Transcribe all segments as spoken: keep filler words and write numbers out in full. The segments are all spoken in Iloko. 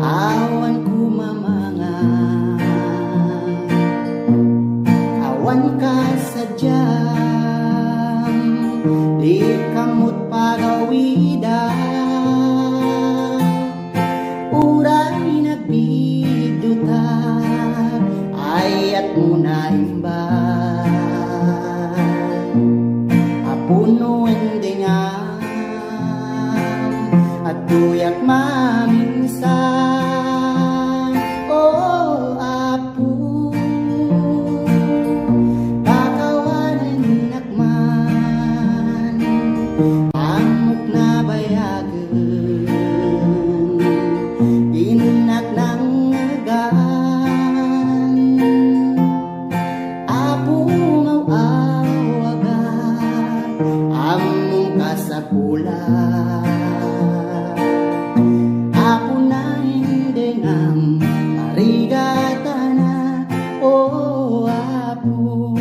Awan ko mamangan, awan ka sadiam, dika met pagawidan. Uray nagbiddota, ayat mo na imbag. Apo no indi nga adtoyak maminsan, O Apo, pakawanennak man, ammok nabayagen, innak nangngegan. Apo, maw-awagak, ammom kasapulan. Apo, naindengam, marigatanak, O Apo.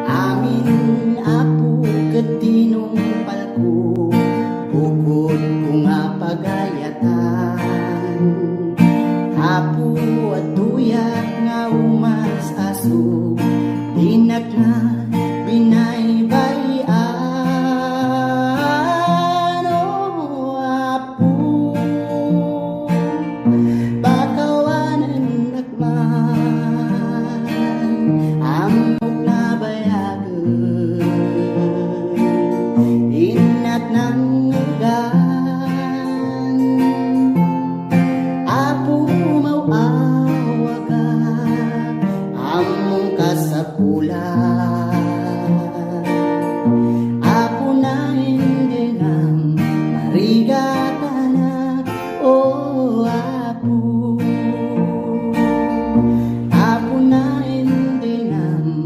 Amin, Apo, ket tinungpalko, bukodko nga pagayatan. Apo, adtoyak nga umas-aso, dinak na binaybay-an, O Apo. Pakawanennak man, ammok nabayagen, innak nangngegan. Apo, maw-awagak, ammom kasapulan. Apo, naindengam, marigatanak, O Apo. Apo, naindengam,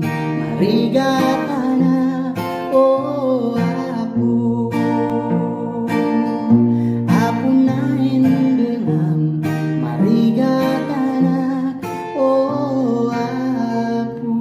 marigatanak, O Apo. Apo, naindengam, marigatanak, O Apo.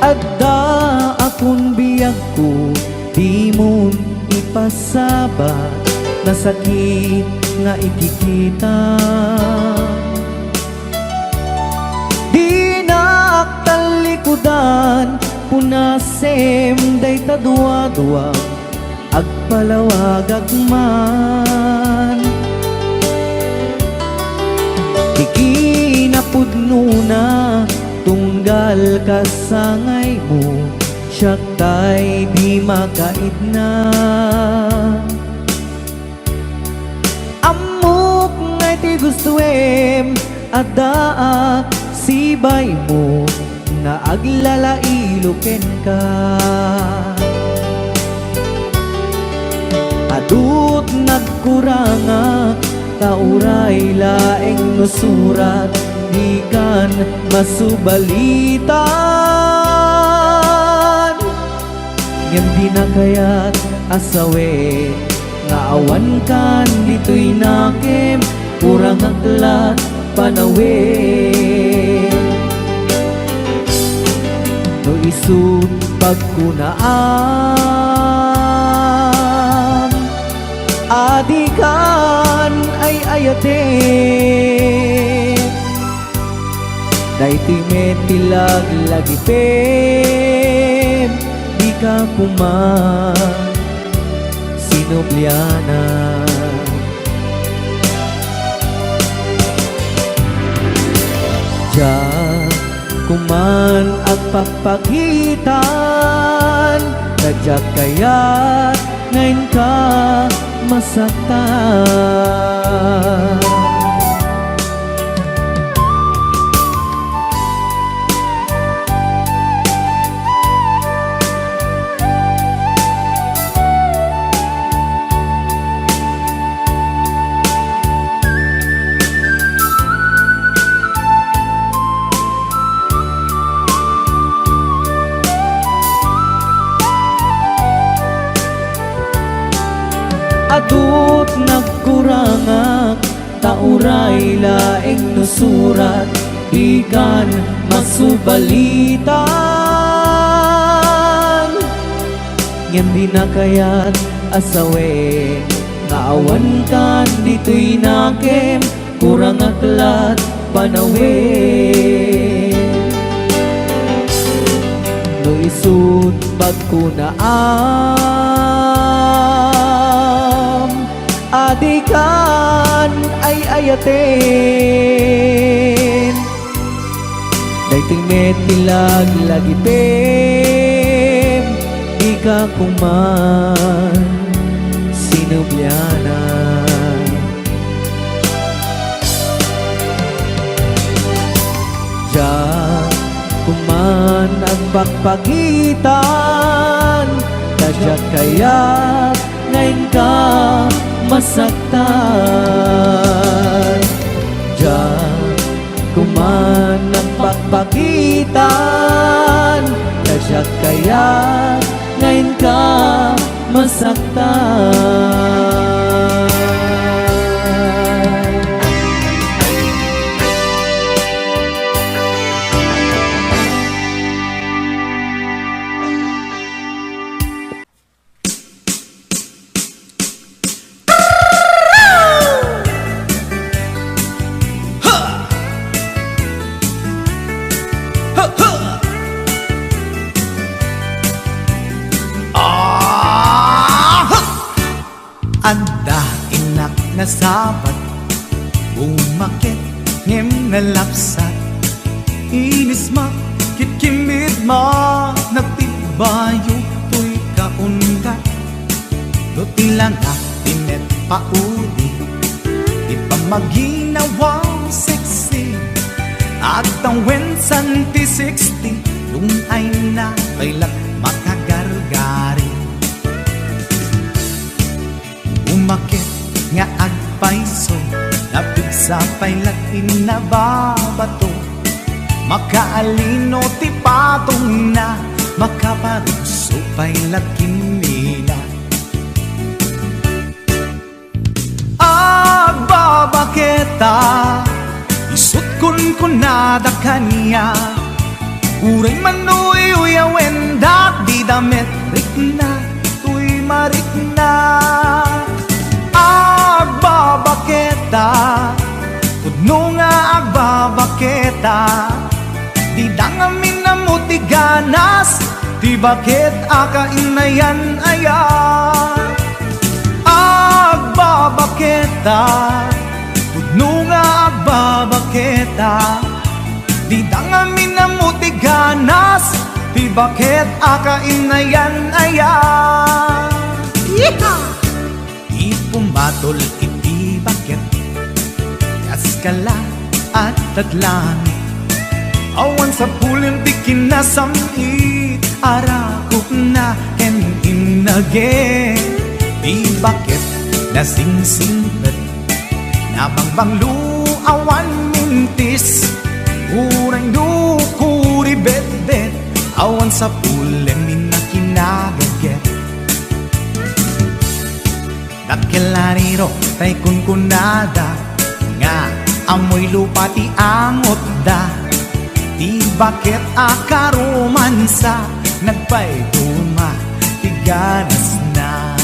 Adda akon biagko, dimon ipasabat, nasakit nga ikikita. Dinak tallikudan, punasem dayta duadua, agpalawagak man. Ti kinapudnona, tunggal kasangaymo, siak tay di makaidna. Ammok nga iti gustoem, addaak sibaymo nga aglalailo kenka. Adut nagkurangak, ta uray laeng no surat, dikan masubalitan. Ngem dinak kayat a sawen nga awankan ditoy nakem, kurangak la panawen. No isut' pagkunaam a dikan ay-ayaten, daytoy met ti laglagipem, dika koma sinublianan. Diak koman agpakpakitan, ta diak kayat nga inka masaktan. Adut nagkurangak, ta uray laeng no surat, dikan masubalitan. Ngem di nakayat a sawen nga awankan ditoy nakem, kurangak lat panawen. No isut bagko naam, a dikan ay-ayaten. Daytoy met ti laglagipem, dika koman sinublianan. Diak koman agpakpagitan, ta diak kayat nga inka masaktan. Diak koman agpakpagitan, ta diak kayat nga inka masaktan. Adda innak nasabat, bumaket ngem nalapsat. Inismak ket kimmidma, nagtibbayo toy kaundat. No ti langak ti met pauli, ti pammaginawa sexy, agtawen santi sixty, dun-ayna pay lat makagargari. Umaket nga agpayso, napigsa pay lat innababato. Makaalino ti patongna, makaparugso pay lat kimmina. Agbabaketa, isut' kunkunada kaniak. Uray man uyawenda, dida met rikna toy marikna. Agbabaketa, pudno nga agbabaketa, dida ngamin ammo ti ganas, ti baket a kainayan aya. Agbabaketa, pudno nga agbabaketa, dida ngamin ammo ti ganas, ti baket a kainayan aya. Yeehaw! Ti pumatol iti baket, kas kala a tadlangit. Awan sapulem ti kinasam-it, arakupna ken innage. Ti baket nasingsingpet, nabangbanglo, awan mintis. Uray no kuribetbet, awan sapulem inna kinagaget. Dakkel a riro tay kunkunada nga ammoy lupa ti angotda. Ti baket a karomansa, nagpayduma ti ganasna.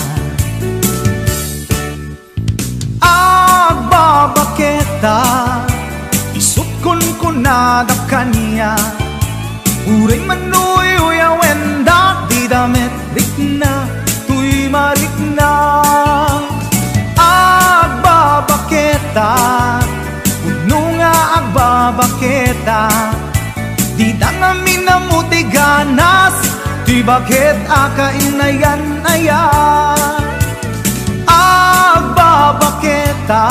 Agbabaketa, isut' kunkunada kaniak. Uray man uyawenda, dida met rikna toy marikna. Agbabaketa, pudno nga agbabaketa, dida ngamin ammo ti ganas, ti baket a kainayan aya. Agbabaketa,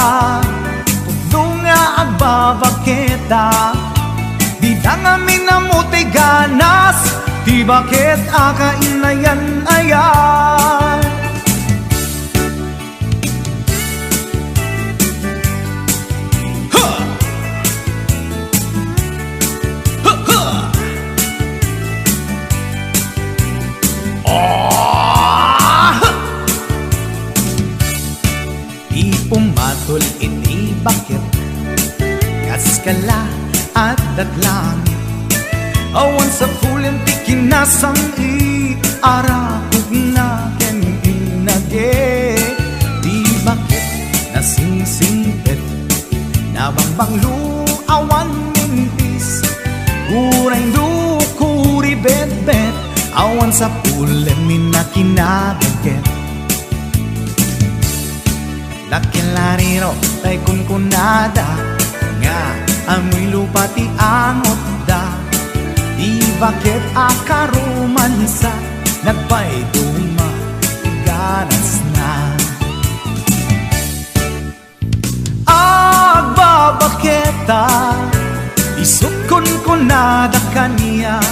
pudno nga agbabaketa, dida ngamin ammo ti ganas, ti baket a kainayan aya. Ha! Ha, ha! Ah! Ket langit, awan sapulem ti kinasam-it a rakupna ken innage. Ti baket nasingsingpet, nabangbanglo, awan mintis, uray no kuribetbet, awan sapulem ni nakinabetket. Laken lariro tay kunkunada nga amoy lupa ti angotda. Ti baket a karumansa, nagpayduma ti ganasna. Agbabaketa, isut' kunkunada kaniak.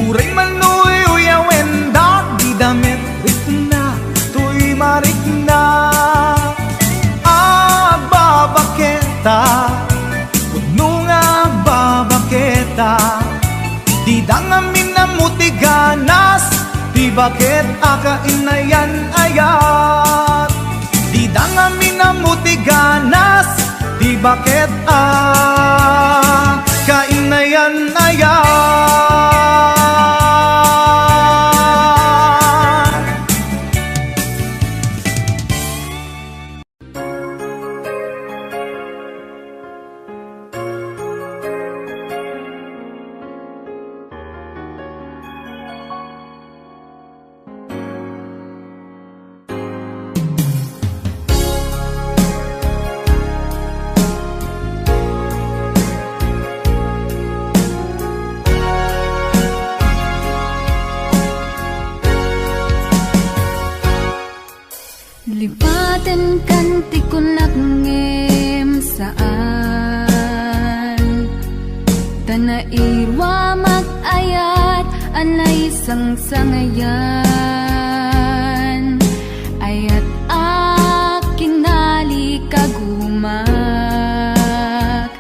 Uray man uyawenda, dida met rikna toy marikna. Agbabaketa, pudno nga agbabaketa. Dida ngamin ammo ti ganas, ti baket a kainayan-ayat. Dida ngamin ammo ti ganas, ti baket a kainayan-ayat. Lipatenkan ti kunak ngem saan, ta nairuamak ayat a naisangsangayan. Ayat a kinalikagumak,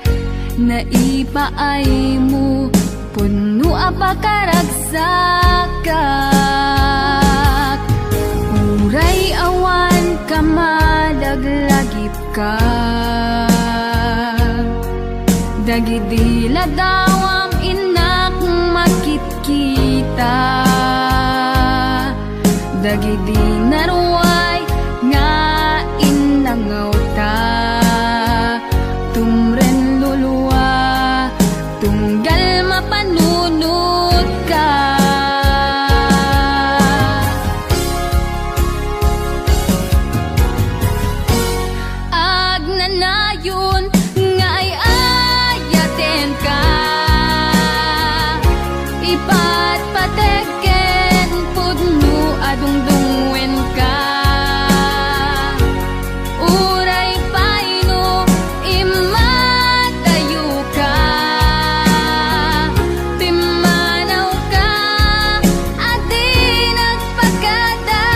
naipaaymo, pudno a pakaragsakak. Uray awan ka, malaglagipka. Dagidi ladawam, innak makitkita. Dagidi naruay nga innangawta, tumren lulua, tunggal mapanunotka. Agnanayon nga ay-ayatenka, ipatpateg ken pudno a dungdungngoenka. Uray pay no immadayoka, pimmanawka a di nagpakada.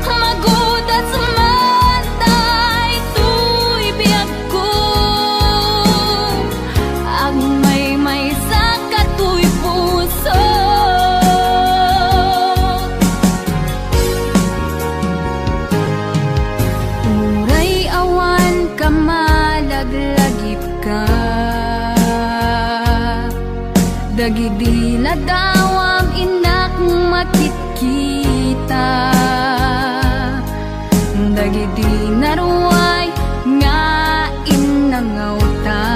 Magudas man daytoy biag ko, agmaymaysa ka toy puso. Uray awan ka, malaglagipka. Dagidi ladawam, innak makitkita. Dagidi naruay nga innangawta,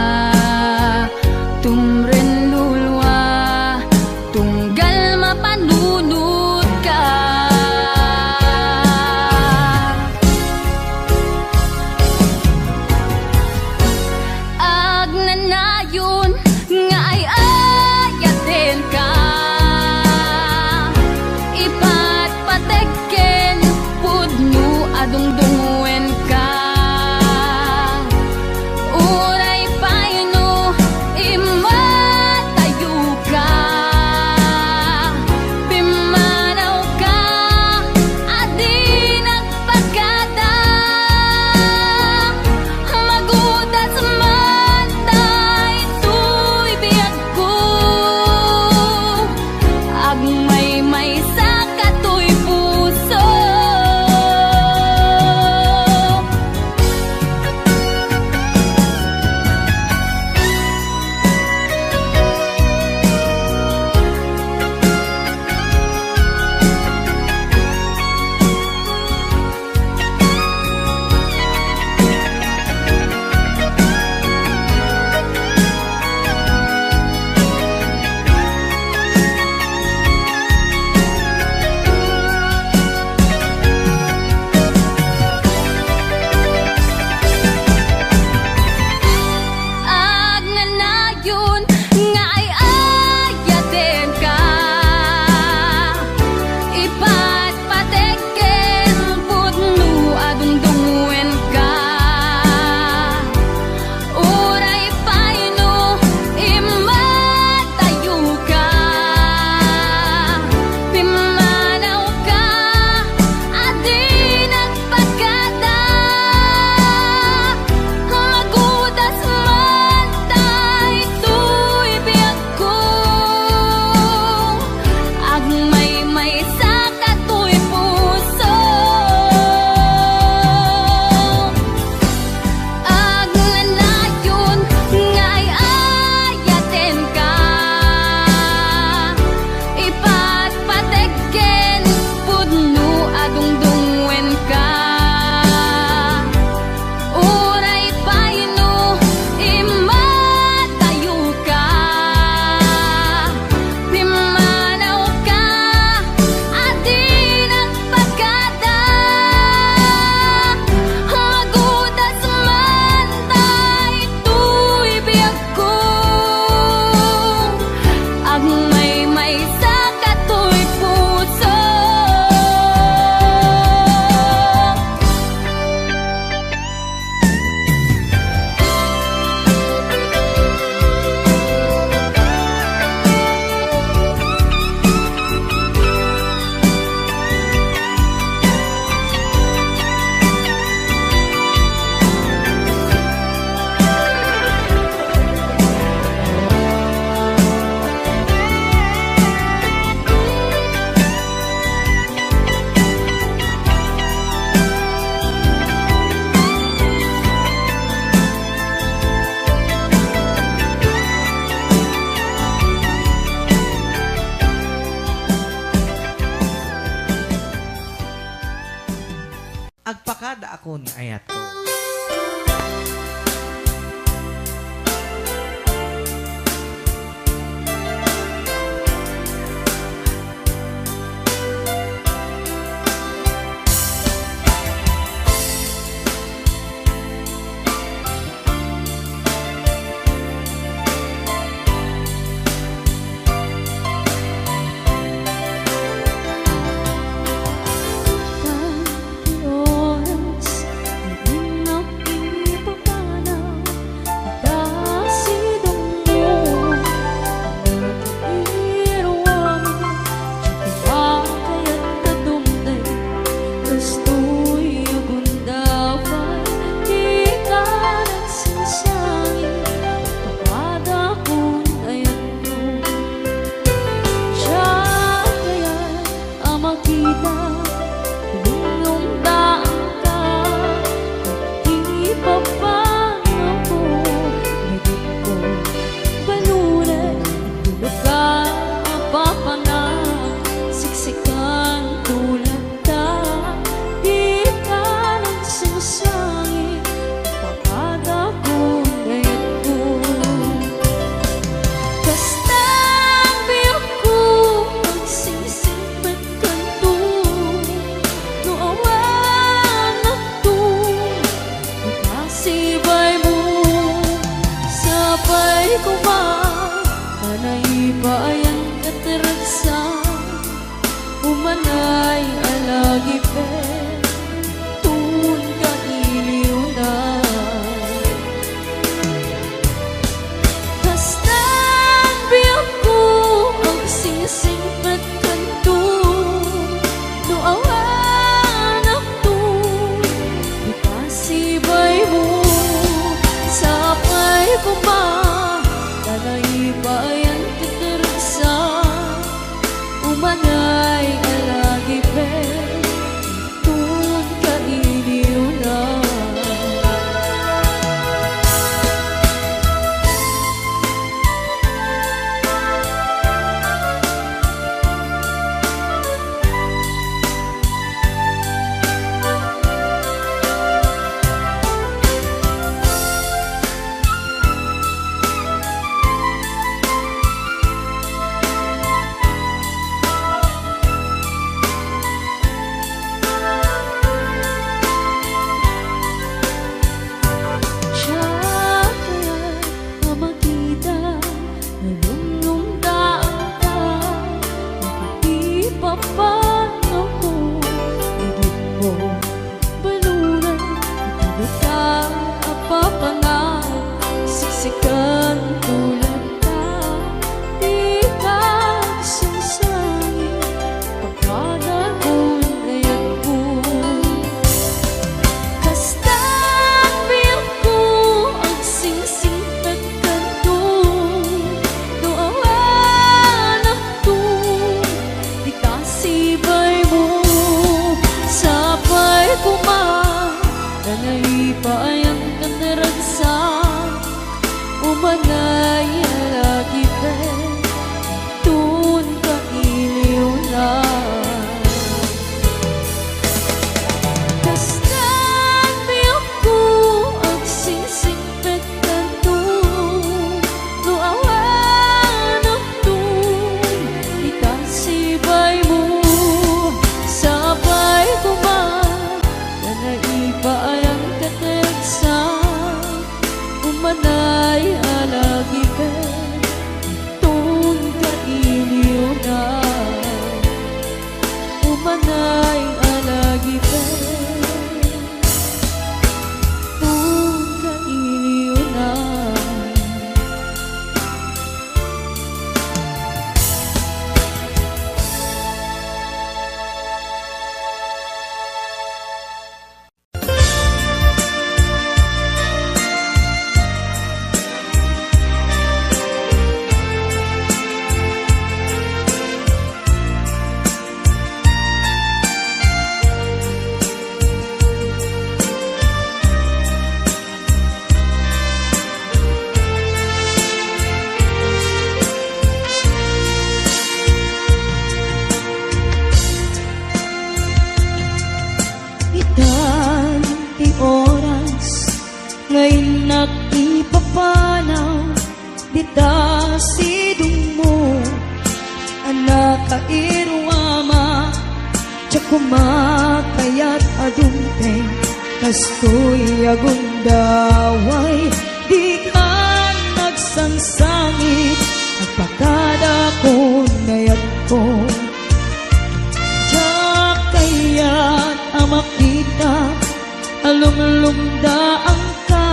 tumren lulua, tunggal mapanunotka. Agnanayon nga ay-ayatenka, ipatpateg ken pudno a dungdungngoenka. Uray pay no immadayoka, pimmanawka a di nagpakada. Magudas man daytoy biag ko, agmaymaysa ka toy puso. Kun ayatko. Diak kayat a makita, lumlumdaanka, ipapanawko, nagitko, balulet, tulog ka, apapanak, siksikan, tulad ta, di ka nagsangsangit, pakada kun ayatko. Kastan biagko, agsingsingpet kanto, no awanakto, no kasibaymo, sapay koma, ta naipaayka ti ragsak. Umanay a lagipek, tunka iliwna. Kastan biagko, agsingsingpet kanto, no awanakto, di kasibaymo, sapay koma, ta naipaayka ti ragsak. Umanay a lagipek, tunka iliwna. Siak kayat a makita, nalumlumdaanka, nakikipapanaw ko, igid ko. Baluran, iti luka a papanag, siksikan tulad ta, di ka agsangsangit, pakada kun ayatko. Kastan biagko, agsingsingpet kanto, no awanakto, di kasibaymo, sapay koma, ta naipaayka ti ragsak, umanay a lagipek, tunka iliwna. Kastan biagko, agsingsingpet kanto, no awanakto, di kasibaymo, sapay koma, ta naipaayka ti ragsak, umanay a lagipek, tunka iliwna. Umanay a lagipek, tunka iliwna. Diak koma kayat a dumteng, kastoy a gundaway, dikan agsangsangit, agpakada kun nayatko. Diak kayat a makita a lumlumdaanka,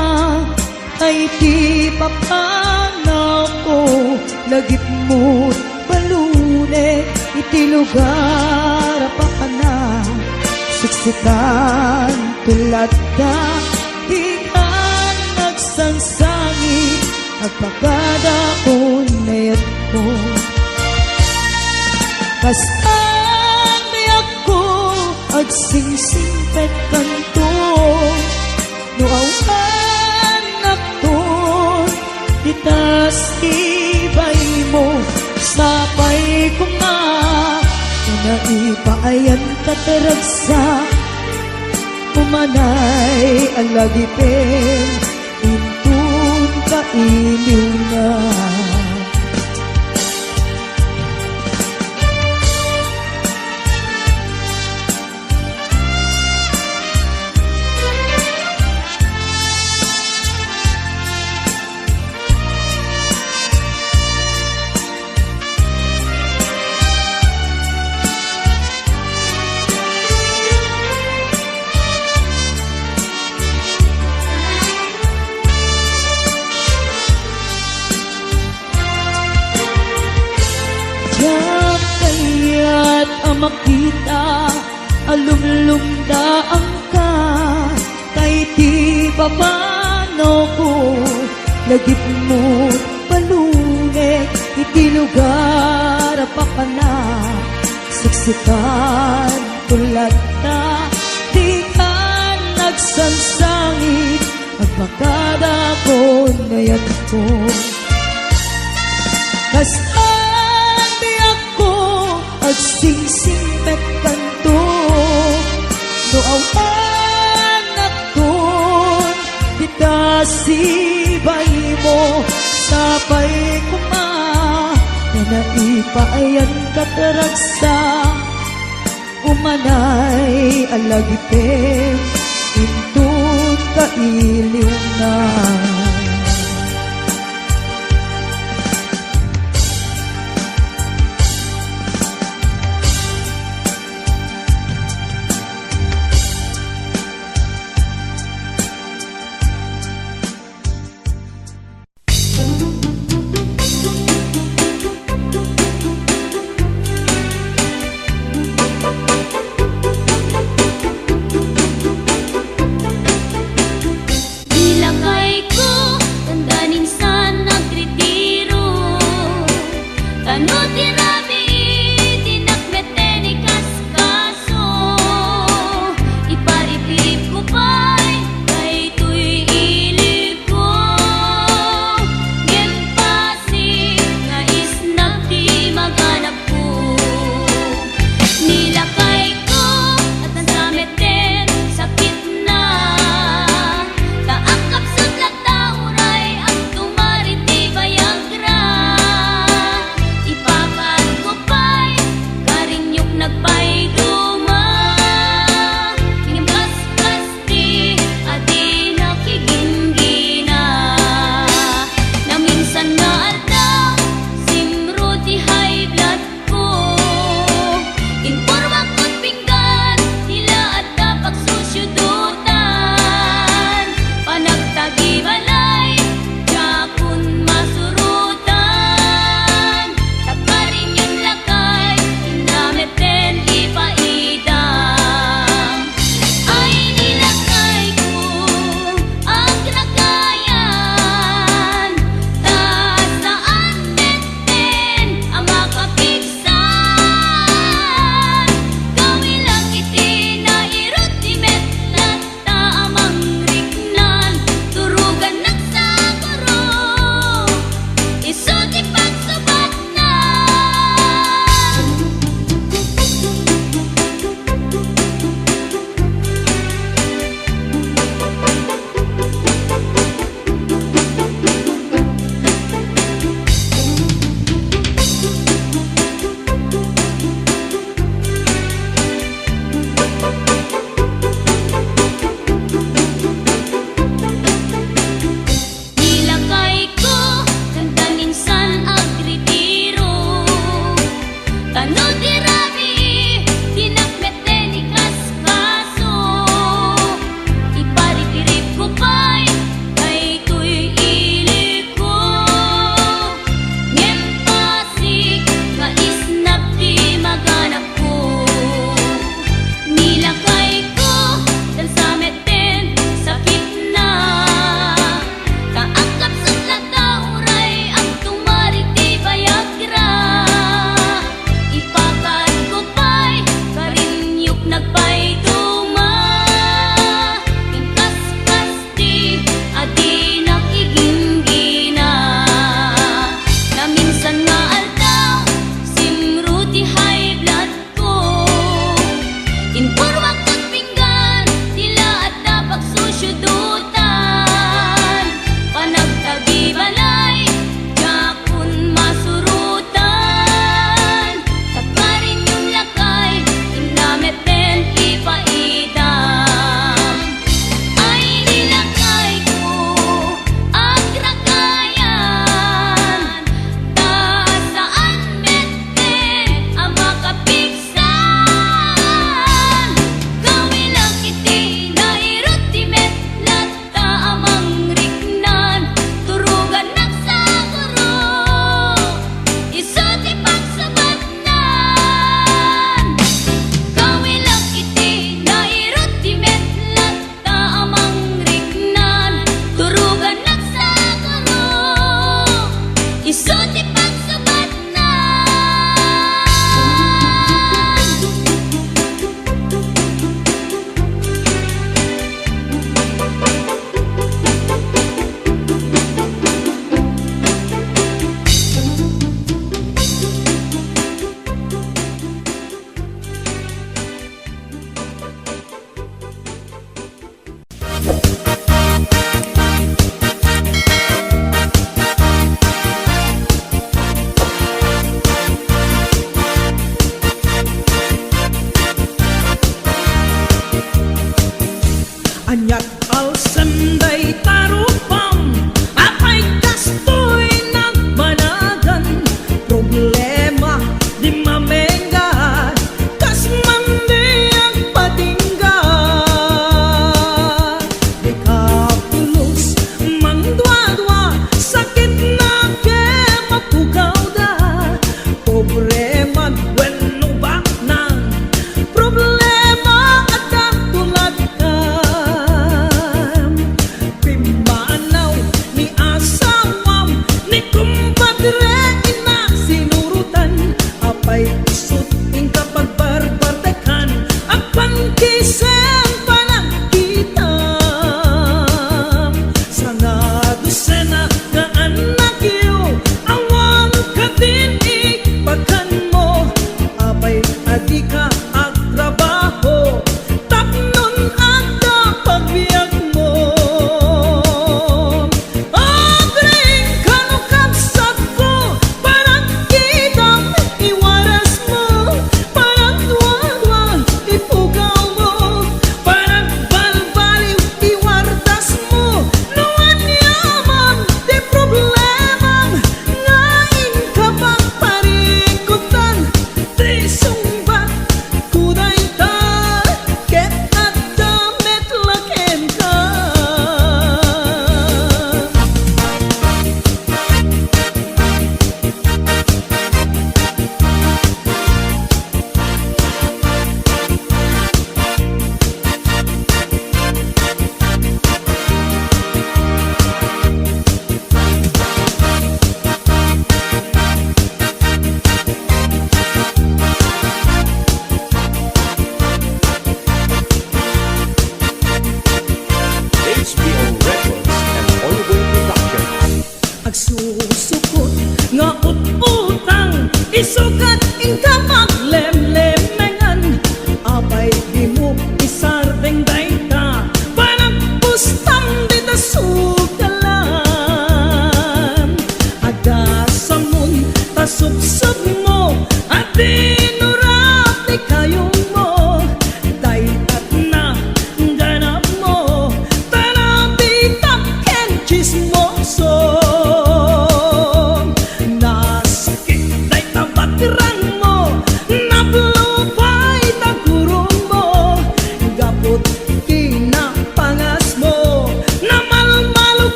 ay ti papanawko, lagipmo't balunek iti lugar a pakana. Siksikan to latta, dikan agsangsangit, agpakada kun nayatko. Kastan riakko, agsingsingpetkanto, no awan nakton, dita sibaymo, sapay koma, no naipaayan ket ragsak, umanay a lagipen, inton kailiwna. Diak kayat a makita a lumlumdaanka, tay ti papanawko, lagipmo't balunek iti lugar a pakana. Siksikan to latta, dikan agsangsangit, agpakada kun nayatko. Kastan riakko, agsingsingpetkanto, no awan nakton, dita sibaymo, sapay koma, no naipaayan ket ragsak, umanay a lagipen, inton kailiwna. Ilakayko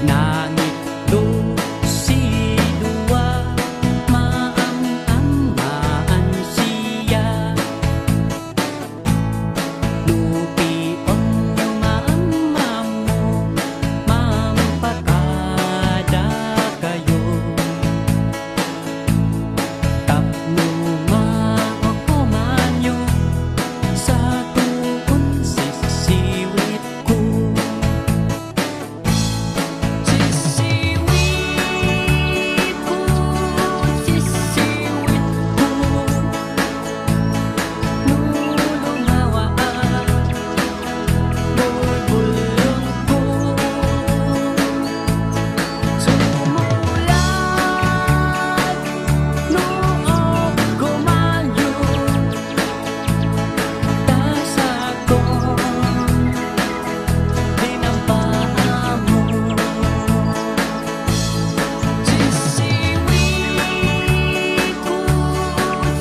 Nangitlo si dua, maam-amaan siya. No pion yo maam-ammo, mampakadakayo. Tapno maokomanyo, sakoon sisiwit ko. Sisiwit ko, sisiwit ko. No lumawaan, bulbulong ko. Sumulat no okomanyo. Tasakon, dinampaammo. Sisiwit ko,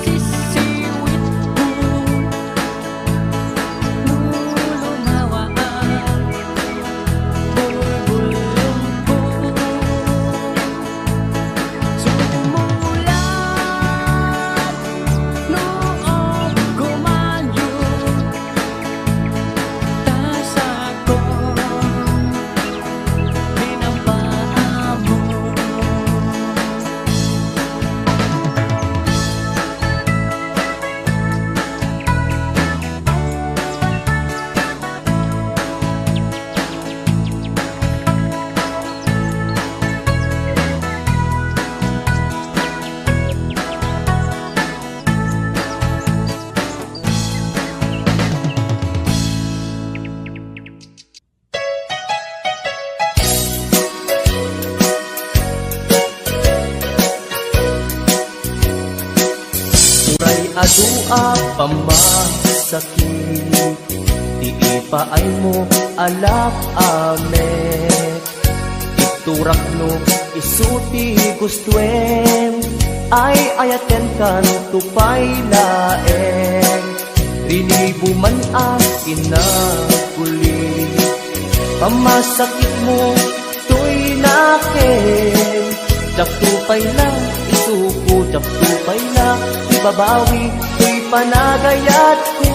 sisiwit ko. No lumawaan, bulbulong ko. Sumulat no okomanyo, tasakon, dinampaammo. Uray adu a pammasakit, ti ipaaymo, alak a met. Iturak no isu ti gustoem, ay ayatenkanto pay laeng. Rinibo man a kinaguli, pammasakitmo toy nakem. Diakto pay la isuko, diakto pay la ibabawi toy panagayatko.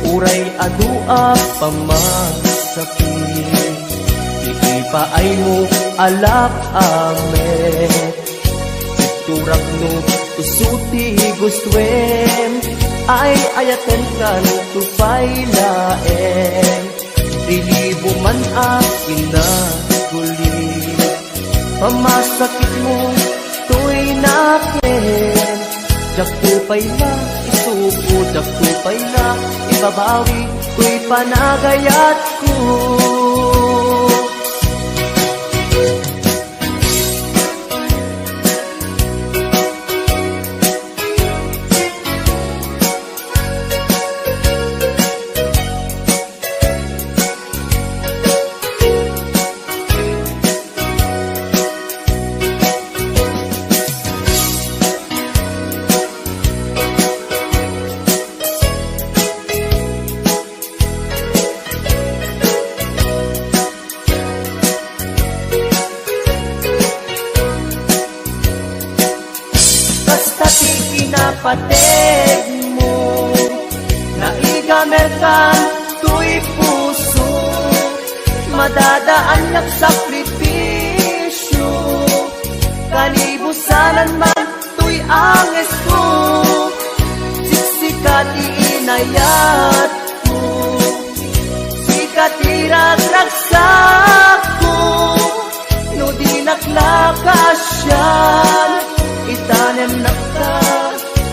Uray adu a pammasakit, ti ipaaymo, alak a met. Iturak no isu ti gustoem, ay ayatenkanto pay laeng. Rinibo man a kinaguli, pammasakitmo toy nakem. Diakto pay la isuko, diakto pay la ibabawi toy panagayatko. Kasta ti kinapateg mo, naigamerkan toy puso, madadaannak sakripisio, kanibusanan man toy angesko, siksika ti inayatko, sika ti ragragsakko, no dinak la kaasian, itanemnak ta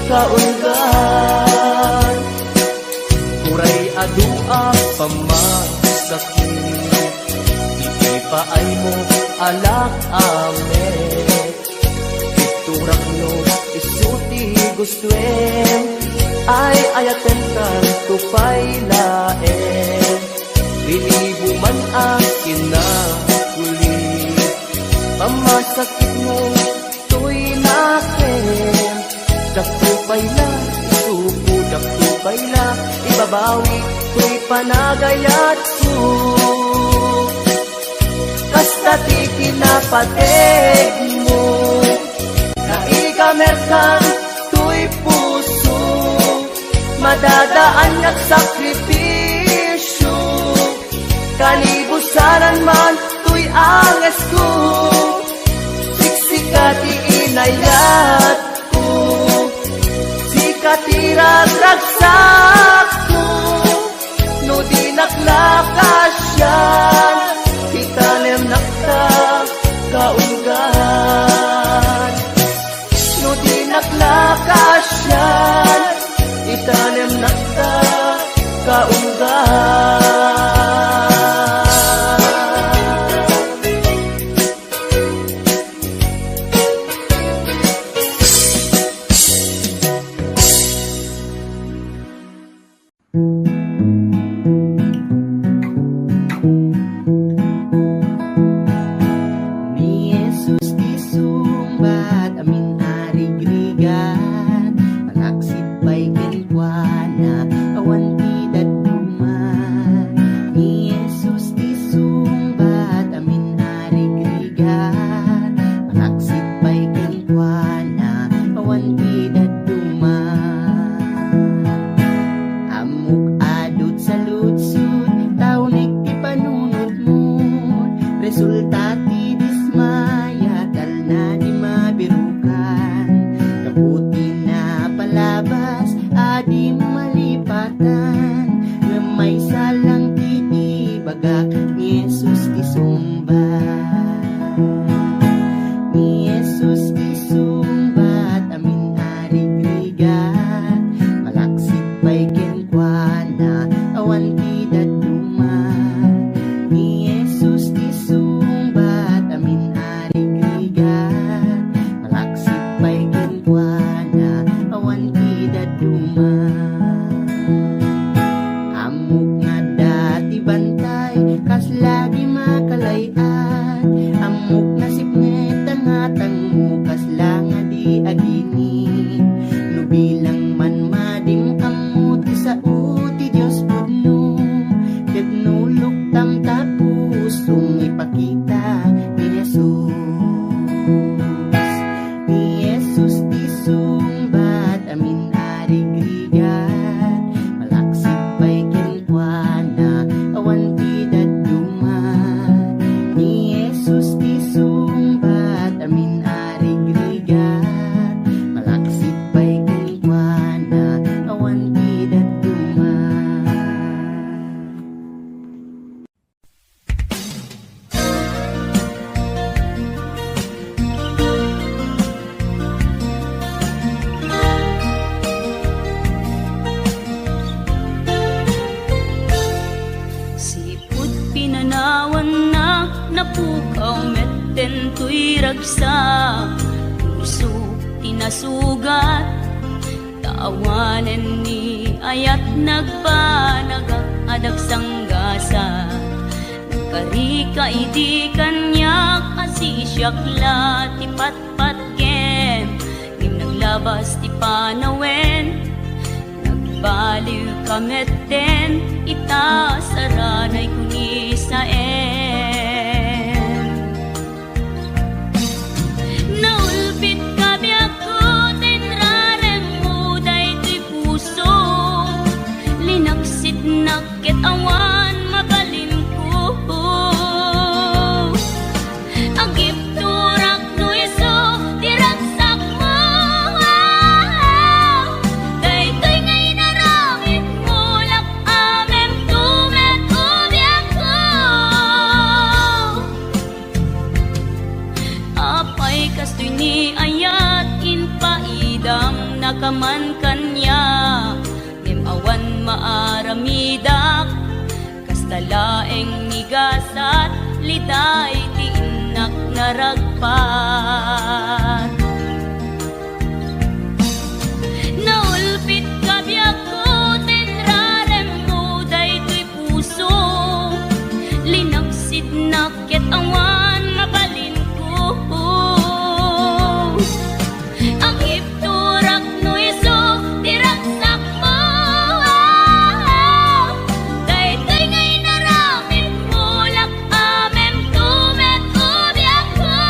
kaunggan. Uray adu a pammasakit, ti ipaaymo, alak a met. Iturak no isu ti gustoem, ay ayatenkanto pay laeng. Rinibo man a kinaguli, pammasakitmo toy nakem. Diakto pay la isuko, diakto pay la ibabawi toy panagayatko. Pateg mo, naigamerkan toy puso, madadaan nga agsakripisio, kanibusanan man toy angesko, siksika ti inayatko, sika ti ragragsakko. No dinak la kasian, itanemnak ta kaunggan. No dinak la kasian, itanemnak ta kaunggan. Ni Jesus ti sungbat, amin a rigrigat, malaksid pay kenkuana, awan ti dadduma. Ni Jesus ti sungbat, amin a rigrigat, malaksid pay kenkuana, awan ti dadduma. Ammok a dutsalutsod, taunek ti panunotmo. Resulta ti dismaya, talna di mabirukan. Gapu ti napalabas a di malipatan. Ngem maysa lang ti ibagak, ni Jesus ti sungbat. Ni Jesus ti sungbat, amin a rigrigat, malaksid pay kenkuana, awan ti dadduma. Ni Jesus ti sungbat, amin a rigrigat, malaksid pay kenkuana, awan ti dadduma. Ammok nga adda ti bantay, kasla di makalay-at. Ammok nasipnget a ngatangmo, kasla nga di agini. No bilang man madim, ammo ti sao ti Dios pudno. Ket no luktam ta pusong, ipakita ni Jesus. Ni Jesus ti sungbat, amin a rigrigat, malaksid pay kenkuana, awan ti dadduma. Ni Jesus ti sungbat, amin a rigrigat, malaksid pay kenkuana, awan ti dadduma. Sipud pinanawanna, napukaw metten toy ragsak. Puso ti nasugat, ta awanen ni ayat nagbanagak a dagsanggasat. Nagkarika idi kaniak a sisiak la ti patpatgen, ngem naglabas ti panawen. Nagbaliwka metten ita, saranay kunisaen. Naulpitka biagko, ta inraremmo daytoy puso. Linaksidnak ket awan mabalinko. Agibturak no isu ti ragsakmo. Daytoy nga inaramidmo, lak-amemto met, o biagko. Apay kastoy ni ayat, impaidam nakaman kaniak, ngem awan maaramidak. Kasta laeng ni gasat, liday ti innak naragpat. Naulpitka biagko, ta inraremmo daytoy puso. Linaksidnak ket awan mabalinko. Agibturak no isu ti ragsakmo. Daytoy nga inaramidmo, lak-amemto met, o biagko.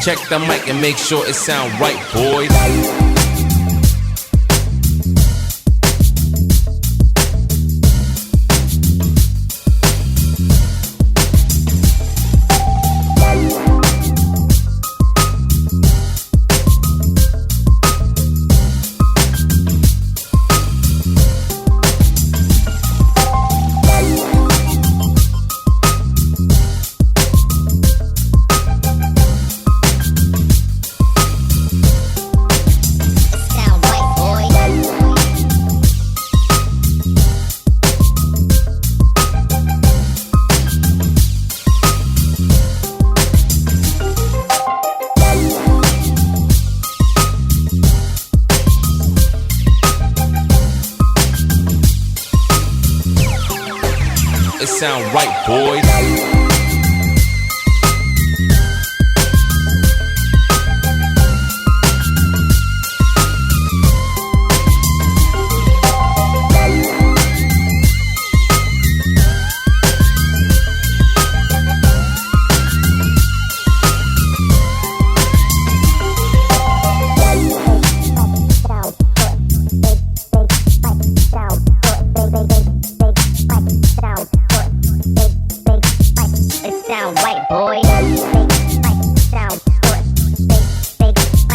Check the mic and make sure it sound right, boys. It sound right, boys. Sound right, boy. Sound good. Big, big, big,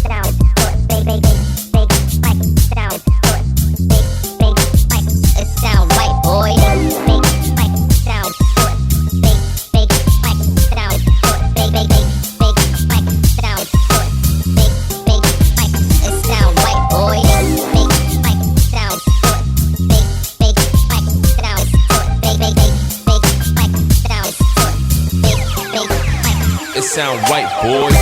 sound good. Big, big, big, big, big, sound good. Big, big, big, it sound right, boy. Big, big, big, sound good. Big, big, big, sound good. Big, big, big, big, big, sound good. Big, big, big, it sound right, boy. Big, big, sound good. Big, big, big, sound good. Big, big, big, big, big, sound good. Big, big, big. It sound right, boys.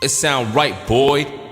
It sound right, boy.